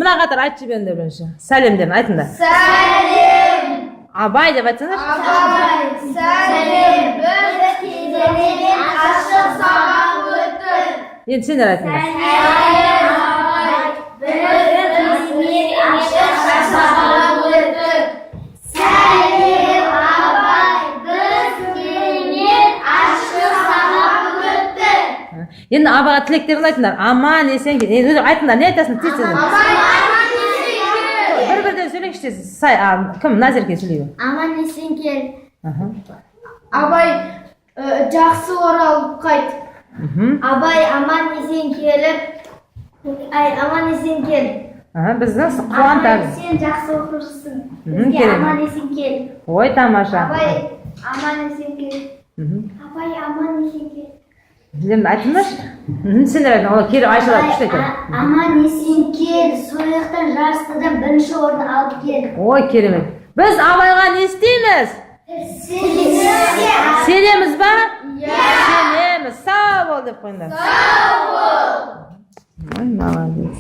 Мына қатар айтып жіберіңдер бірінші. Сәлемдерін айтыңдар. Сәлем! Абай деп айтсаңдаршы. Абай, сәлем! Біз керемет ашық сабақ өттік. Енді сендер айтыңдар. Сәлем, Абай! Біз керемет ашық сабақ өттік. Сәлем, Абай! Біз керемет ашық сабақ өттік. Енді Абайға тілектерін айтыңдар. Аман есен кел. Енді өздері айтыңдар, не айтасың, тез тез. Абай, аман есен кел! Бір бірден сөйлеңізші тез. Сай, а, кім, Назерке, сөйлей бер. Аман есен кел. Абай, жақсы оралып қайт. Абай, аман есен келіп, ай, аман есен кел. Аха, бізді қуантады. Абай, сен жақсы оқушысың. Бізге Керемет. аман есен кел. Ой, тамаша. Абай, аман есен кел. Абай, аман есен кел. Енді айтыңдаршы. Сендер айтыңдар. Олар келіп, Айшалар күшті екен. Аман есен кел. Сол жақтан жарыстардан бірінші орын алып кел. Ой, керемет. Біз Абайға не істейміз? Сенеміз. Сенеміз ба? Сенеміз. Сау бол деп қойыңдар. Сау бол. Ой, молодец.